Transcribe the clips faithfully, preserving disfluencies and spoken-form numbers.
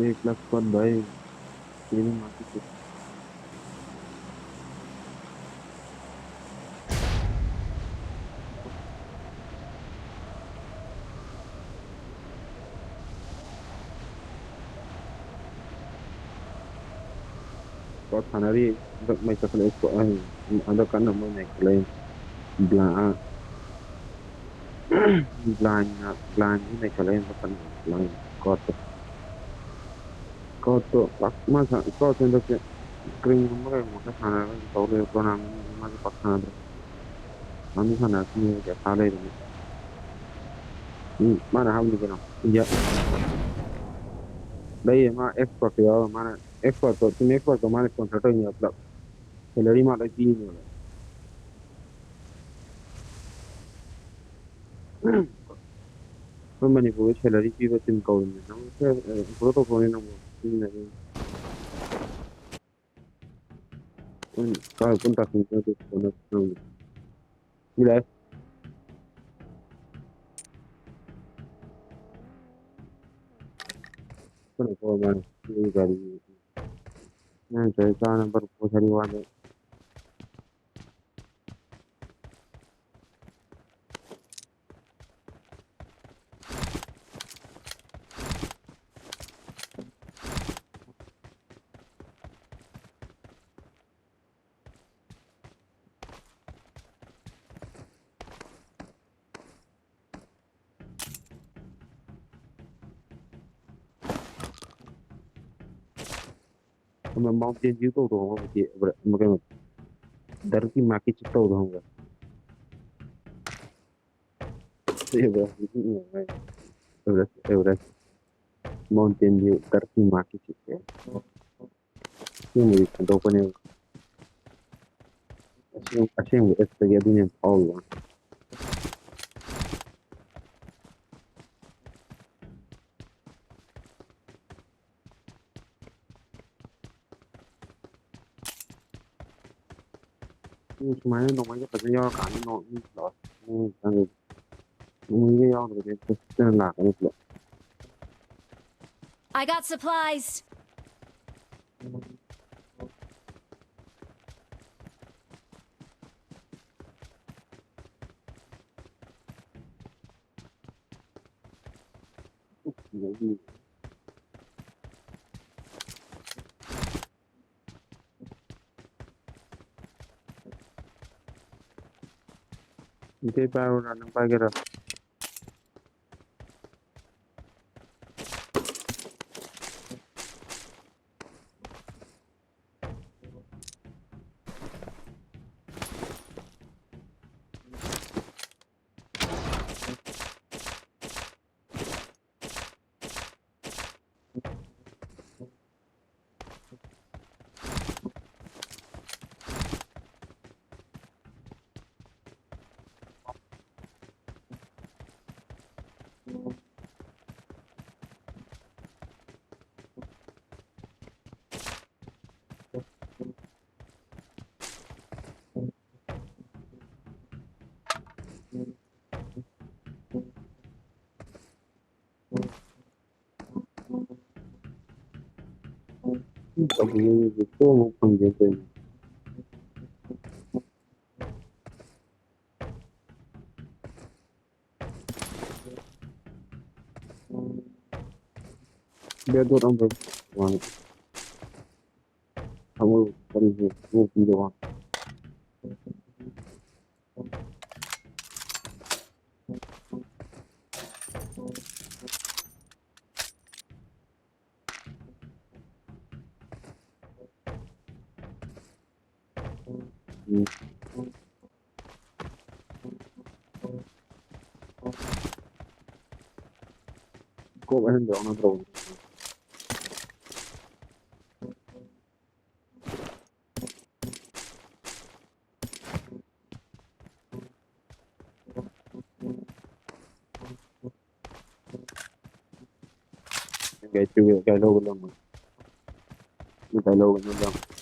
एक लाख पर भाई, ये भी मार्केट। ꯀꯣ ꯁꯥꯟꯅꯔꯤ꯫ ꯍꯟꯗꯛ ꯃꯩ ꯆꯠꯈꯠꯂꯛꯏ꯫ ꯀꯣ-, ꯑꯩ ꯍꯟꯗꯛ ꯀꯟꯅ ꯃꯩ ꯅꯩꯈꯠꯂꯛꯏ꯫ ꯕ꯭ꯂꯥ-, ꯕ꯭ꯂꯥꯏꯟꯅ, ꯕ꯭ꯂꯥꯏꯟꯁꯤ ꯅꯩꯈꯠꯂꯛꯏ ꯍꯟꯗꯛ ꯀꯟꯅ꯫ ꯕ꯭ꯂꯥꯏꯟ ꯀꯣꯠꯇꯣ꯫ ꯀꯣꯠꯇꯣ ꯄꯥꯛ-, ꯃꯥ ꯁꯥ-, ꯀꯣꯠꯁꯦ ꯍꯟꯗꯛꯁꯦ ꯀ꯭ꯔꯤꯝꯒꯨꯝꯕ ꯀꯩꯒꯨꯝꯕ ꯈꯔ ꯁꯥꯟꯅꯔꯒ ꯑꯗꯨꯝ ꯇꯧ ꯂꯩꯔꯦ꯫ ꯇꯣꯔꯅꯥꯃꯦꯟꯒꯨꯝꯕ ꯃꯥꯁꯦ ꯄꯥꯛ ꯁꯥꯟꯅꯗ꯭ꯔꯦ꯫ ꯁꯥꯟꯗꯤ ꯁꯥꯟꯅꯔꯛꯈꯤꯅꯤ ꯍꯧꯖꯤꯛ ꯑꯁꯥ ꯂꯩꯔꯤꯅꯤ꯫ ꯃꯤ ꯃꯥꯅ ꯍꯥꯏꯕꯅꯤ ꯀꯩꯅꯣ꯫ ꯏꯟꯗꯤꯌꯥ ꯂꯩꯌꯦ, ꯃꯥ ꯑꯦꯛꯁꯄꯔꯠꯇꯣ ꯌꯥꯎꯔ, ꯃꯥꯅ ꯑꯦꯛꯁꯄꯔꯠꯇꯣ, ꯇꯤꯝ ꯑꯦꯛꯁꯄꯔꯠꯇꯣ ꯃꯥꯅ ꯁ꯭ꯄꯣꯟꯁꯔ ꯇꯧꯔꯤꯅꯦꯕ ꯄꯨꯂꯞ꯫ ꯁꯦꯂꯔꯤ ꯃꯥ ꯂꯣꯏ ꯄꯤꯔꯤꯅꯦꯕ꯫ ꯑꯩꯈꯣꯏ ꯃꯅꯤꯄꯨꯔꯗ ꯁꯦꯂꯔꯤ ꯄꯤꯕ ꯇꯤꯝ ꯀꯧꯔꯤꯅꯦ꯫ ꯅꯪ ꯁꯦ, ꯑꯦ, ꯐꯣꯂꯣ ꯇꯧꯊꯣꯛꯑꯅꯤ ꯅꯪꯕꯨ꯫ ꯁꯤꯖꯤꯟꯅꯔꯤ꯫ ꯎꯝ, ꯀꯥꯏ ꯀꯨꯟ ꯇꯥꯁꯤꯟ ꯀꯥꯏ ꯀꯨꯟ ꯇꯥꯁꯤꯟ꯫ ꯁꯤ ꯂꯥꯛꯑꯦ꯫ ꯀꯩꯅꯣ ꯇꯧꯔ ꯃꯥꯜꯂꯦ꯫ ꯁꯤ ꯒꯥꯔꯤ꯫ ꯅꯪ ꯆꯥ ꯅꯝꯕꯔ ꯄꯨꯊꯔꯤ ꯋꯥꯗ꯫ ꯑꯃ Mountain Dew ꯇꯧꯗꯣ ꯈꯪꯕ꯭ꯔꯥ? ꯍꯧꯖꯤꯛꯀꯤ ꯑꯃ ꯀꯩꯅꯣ, ꯗꯔꯛꯀꯤ ꯃꯥꯔꯀꯦꯠ ꯆꯤꯞ ꯇꯧꯗꯣ ꯈꯪꯕ꯭ꯔꯥ? Everest, Everest, Everest. Mountain Dew ꯗꯔꯛꯀꯤ ꯃꯥꯔꯀꯦꯠ ꯆꯤꯞꯁꯦ꯫ ꯑꯁꯦꯡꯕꯗꯤ ꯁꯟꯗꯣꯛꯄꯅꯦꯕ꯫ ꯑꯁꯦꯡ-, ꯑꯁꯦꯡꯕ ꯑꯦꯞꯁꯇꯒꯤ ꯑꯗꯨꯅ ꯍꯦꯟꯅ ꯐꯥꯎꯔꯤꯕ꯫ ꯎꯝ, ꯁꯨꯃꯥꯏꯅ ꯅꯣꯡꯃꯩꯒ ꯐꯖꯅ ꯌꯥꯎꯔꯀꯥꯟꯗ ꯅꯣꯛ-, ꯎꯝ, ꯇꯧꯔꯦ꯫ ꯎꯝ, ꯈꯪꯉꯦ꯫ ꯃꯣꯏꯒ ꯌꯥꯎꯗ꯭ꯔꯗꯤ ꯐꯖꯅ ꯂꯥꯛꯀꯅꯤ ꯄꯨꯂꯞ꯫ I got supplies. ꯏꯇꯩ ꯄꯥꯏꯔꯣꯔꯥ, ꯅꯪ ꯄꯥꯏꯒꯦꯔꯥ? Dia dot ang pag-, ang, ang, ang, ang, Kok, eh, nggak nonton. Guys, you guys, guys, guys, guys, guys.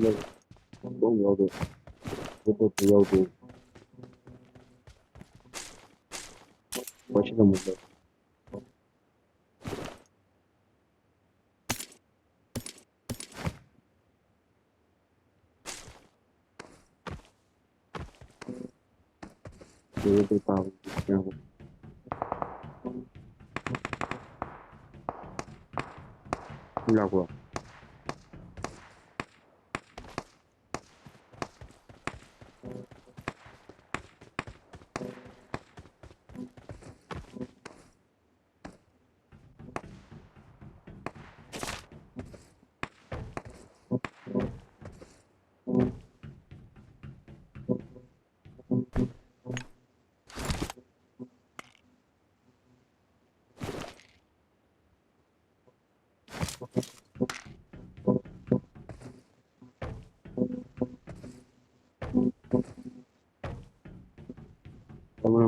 ꯂꯩ꯫ ꯑꯝꯐꯥꯎ ꯌꯥꯎꯗꯦ꯫ ꯑꯇꯣꯞꯄ ꯌꯥꯎꯗꯦ꯫ ꯋꯥꯏꯁꯤꯜꯂꯝꯃꯨ꯫ ꯂꯥꯛꯄ꯭ꯔꯣ?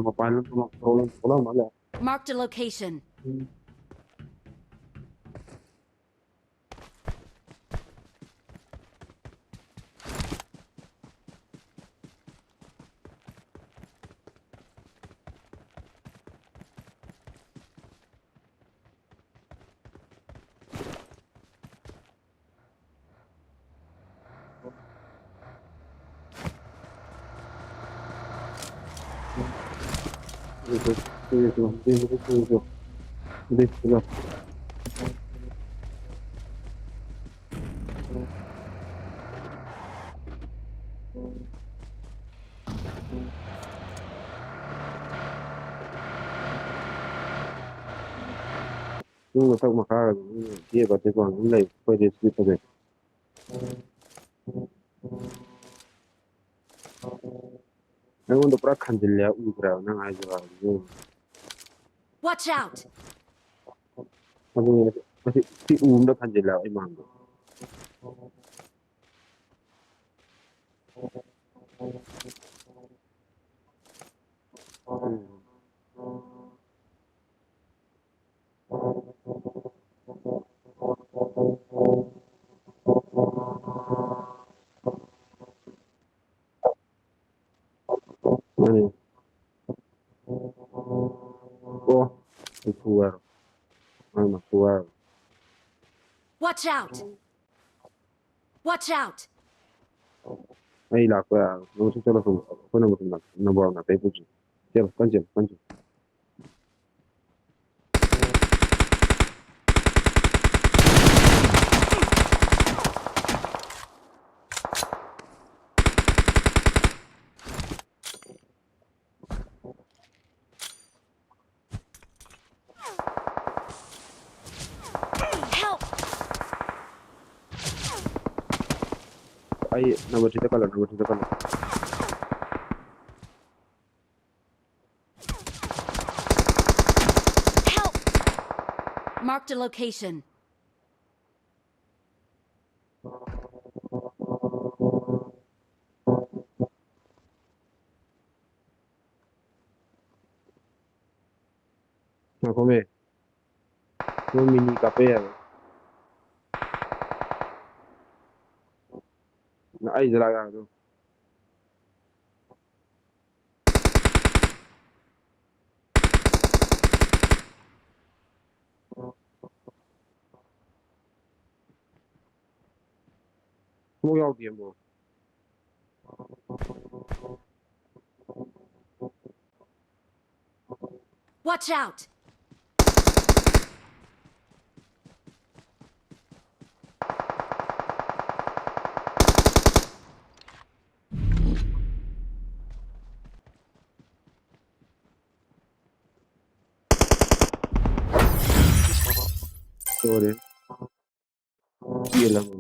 ꯃꯄꯥꯟꯗ ꯊꯣꯛꯂꯛ-, ꯊꯣꯛꯂꯛ-, ꯊꯣꯛꯂꯛ ꯃꯥꯜꯂꯦ꯫ Marked a location. ꯆꯤꯡ ꯃꯊꯛ ꯃꯈꯥ ꯑꯗꯨꯝ ꯀꯦꯕ ꯇꯦꯛꯄ ꯑꯗꯨꯝ ꯂꯩ꯫ ꯑꯩꯈꯣꯏꯗꯤ ꯁꯤꯗꯤ ꯐꯖꯩ꯫ ꯑꯩꯉꯣꯟꯗ ꯄꯨꯔꯥ ꯈꯟꯖꯤꯜꯂꯦ, ꯎꯗ꯭ꯔꯦꯕ ꯅꯪ ꯍꯥꯏꯁꯦ꯫ Watch out! ꯑꯗꯨꯅꯦ, ꯃꯁꯤ ꯁꯤ ꯎ ꯑꯝꯗ ꯈꯟꯖꯤꯜꯂꯦꯕ ꯑꯩ ꯃꯥꯡꯗ꯫ ꯃꯥꯅꯦ꯫ ꯑꯣ, ꯑꯩ ꯐꯨ ꯍꯥꯏꯔꯣ? ꯅꯪꯅ ꯐꯨ ꯍꯥꯏꯔꯣ? Watch out! Watch out! ꯑꯩ ꯂꯥꯛꯄ ꯌꯥꯔꯣꯏ꯫ ꯅꯪꯁꯨ ꯆꯠꯂꯣ ꯁꯣꯝꯗ꯫ ꯑꯩꯈꯣꯏꯅ ꯃꯇꯝ ꯂꯥꯛ-, ꯅꯝꯕꯔ ꯋꯥꯟ ꯅꯥꯇꯩ ꯄꯨꯁꯤ꯫ ꯆꯦꯜꯂꯣ, ꯀꯟ ꯆꯦꯜꯂꯣ, ꯀꯟ ꯆꯦꯜꯂꯣ꯫ Help! ꯑꯩ ꯅꯝꯕꯔ ꯊ꯭ꯔꯤꯗ ꯀꯜꯂꯣ, ꯅꯝꯕꯔ ꯊ꯭ꯔꯤꯗ ꯀꯜꯂꯣ꯫ Help! Marked a location. ꯉꯥꯏꯈꯣꯃꯦ꯫ ꯃꯣꯏ ꯃꯤꯅꯤ ꯀꯥꯞꯄ ꯌꯥꯔꯣꯏ꯫ ꯑꯩꯁꯦ ꯂꯥꯛ ꯌꯥꯒꯗ꯭ꯔꯣ? ꯁꯃꯣꯛ ꯌꯥꯎꯗꯦ ꯑꯃꯕꯨ꯫ Watch out! Sorry. ꯆꯦꯜꯂꯕ꯫